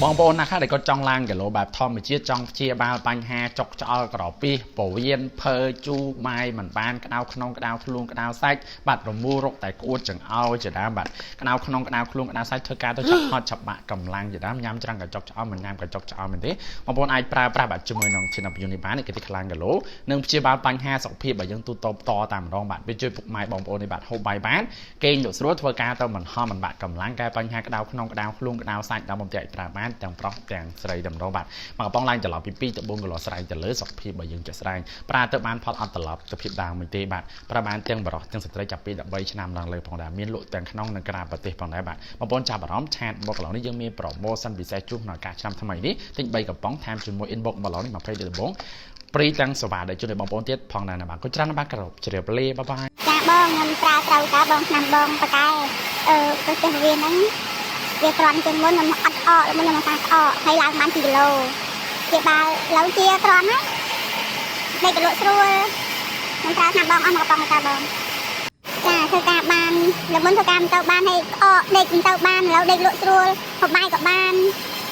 បងប្អូនណាខ្លះដែលគាត់ចង់ឡើងគីឡូបែបធម្មជាតិចង់ព្យាបាលបញ្ហាចុកឆ្អល់ក្រពះពោះវៀនភើជូរបាយមិនបានក្តៅក្នុងក្តៅខ្លួនក្តៅសាច់បាទរមូររកតែក្អួតចង្អោរជាដើមបាទក្តៅក្នុងក្តៅខ្លួនក្តៅសាច់ធ្វើការទៅឆាប់ហត់ឆាប់បាក់កម្លាំងជាដើមញ៉ាំច្រើនកញ្ចុកឆ្អល់មិនញ៉ាំកញ្ចុកឆ្អល់មែនទេបងប្អូនអាចប្រើប្រាស់បាទជាមួយនឹង TW នេះបាននេះគឺទីខ្លាំងគីឡូនិងព្យាបាលបញ្ហាសុខភាពបើយើងទូតបតតាមម្ដងបាទវាជួយពុកម៉ែបងប្អូននេះបាទហូបបាយបានគេងលក់ស្រួលធ្វើការទៅមិនហំមិនបាក់កម្លាំងកែបញ្ហាក្តៅក្នុងក្តៅខ្លួនក្តៅសាច់ដល់បំផ្លាញប្រើបានទាំងប្រុសទាំងស្រីតែម្ដងបាទមកកំប៉ុងឡើងត្រឡប់ពី2ទៅ4គីឡូស្រ័យទៅលើសុខភាពបើយើងចាក់ស្ដែងប្រើទៅបានផលអត់ត្រឡប់ទៅភាពដើមមួយទេបាទប្រើបានទាំងប្រុសទាំងស្ត្រីចាប់ពី13ឆ្នាំឡើងលើផងដែរមានលក់ទាំងក្នុងនិងក្រៅប្រទេសផងដែរបាទបងប្អូនចាប់អារម្មណ៍ឆាតមកកន្លងនេះយើងមាន promotion ពិសេសជូនក្នុងការឆ្នាំថ្មីនេះទិញ3កំប៉ុងថែមជាមួយ inbox មកឡងនេះ20ដុល្លារបងព្រីទាំងសេវាដែលជួយដល់បងប្អូនទៀតផងដែរណាបាទក៏ច្រើនបាទគ្រប់ជ្រាបលាបាយបាយ ចាបងខ្ញុំប្រើត្រូវតើបងឆ្នាំបងបកែអឺទៅផ្ទះវាហ្នឹងវាគ្រាន់ជាងមុនខ្ញុំអត់អកមុនខ្ញុំថាក្អកហើយឡើងបាន2គីឡូជាបាល់ឡូវជាគ្រាន់ណាដេកកលក់ស្រួលខ្ញុំប្រើឆ្នាំបងអស់មកកំប៉ុងតើបងចាធ្វើការបានលើមុនធ្វើការមិនទៅបានហើយក្អកដេកមិនទៅបានឥឡូវដេកលក់ស្រួលហូបបាយក៏បាន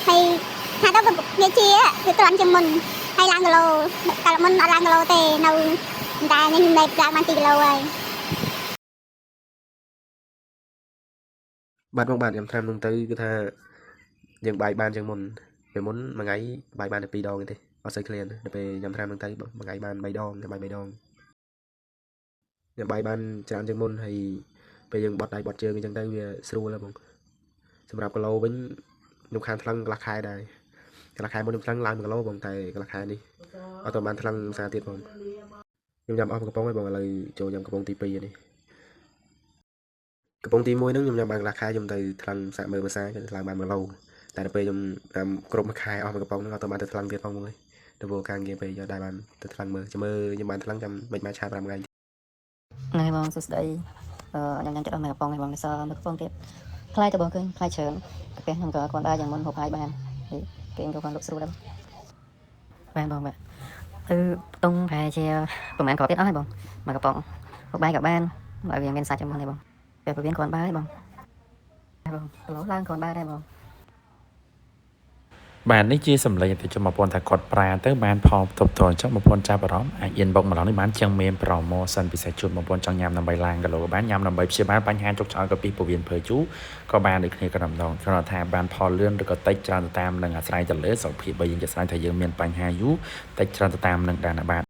ហើយថាទៅវាជាវាគ្រាន់ជាងមុនហើយឡើងគីឡូកាលមុនអត់ឡើងគីឡូទេនៅតែនេះខ្ញុំដេកឡើងបាន2គីឡូហើយ បាទបងបាទខ្ញុំថ្នាំនឹងទៅគឺថាយើងបាយបានជាងមុនពេលមុនមួយថ្ងៃបាយបានតែ2ដងទេអត់សូវឃ្លានដល់ពេលញ៉ាំថ្នាំនឹងទៅមួយថ្ងៃបាន3ដងញ៉ាំបាយ3ដងញ៉ាំបាយបានច្រើនជាងមុនហើយពេលយើងបត់ដៃបត់ជើងអញ្ចឹងទៅវាស្រួលហ៎បងសម្រាប់គីឡូវិញខ្ញុំខានថ្លឹងកន្លះខែដែរកន្លះខែមុនខ្ញុំថ្លឹងឡើង1គីឡូបងតែកន្លះខែនេះអត់ទាន់បានថ្លឹងភាសាទៀតបងខ្ញុំញ៉ាំអស់មួយកំប៉ុងហើយបងឥឡូវចូលញ៉ាំកំប៉ុងទី2នេះកំប៉ុងទី1ហ្នឹងខ្ញុំញ៉ាំបានកន្លះខែខ្ញុំទៅថ្លឹងសាកមើលភាសាគឺថ្លឹងបាន1គីឡូតែដល់ពេលខ្ញុំតាមគ្រប់មួយខែអស់មួយកំប៉ុងហ្នឹងអត់ទាន់បានទៅថ្លឹងទៀតផងបងអើយទៅធ្វើការងារពេលយកដែរបានទៅថ្លឹងមើលចាំមើលខ្ញុំបានថ្លឹងចាំមិនមកឆា5ថ្ងៃ ហ្នឹងហើយបងសួស្តីអឺខ្ញុំញ៉ាំចិត្តអស់មួយកំប៉ុងហើយបងសល់មួយកំប៉ុងទៀតថ្លៃទៅបងឃើញថ្លៃច្រើនកាហ្វេខ្ញុំក៏គាត់ដែរយ៉ាងមុនហូបហើយបានហើយគេក៏គាត់លក់ស្រួលដែរបានបងបាទទៅតុងប្រហែលជាប្រហែលគ្រាប់ទៀតអស់ហើយបងមួយកំប៉ុងហូបបាយក៏បានបើវាមានសាច់ជាមួយនេះបងពេលពវៀនគ្រាន់បាយបងបងគីឡូឡើងគ្រាន់បាយដែរបង បាទនេះជាសម្លេងអតិថិជនបងប្អូនថាគាត់ប្រើទៅបានផលទប់ទល់អញ្ចឹងបងប្អូនចាប់អារម្មណ៍អាច inbox មកឡងនេះបានជាងមាន promotion ពិសេសជូនបងប្អូនចង់ញ៉ាំដើម្បីឡើងគីឡូក៏បានញ៉ាំដើម្បីព្យាបាលបញ្ហាចុកឆ្អើរកាពីពោះវៀនភើជូរក៏បានដូចគ្នាក៏ម្ដងគ្រាន់តែថាបានផលលឿនឬក៏តិចច្រើនទៅតាមនឹងអាស្រ័យទៅលើសុខភាពបើយើងជាស្រ័យថាយើងមានបញ្ហាយូរតិចច្រើនទៅតាមនឹងដែរណាបាទ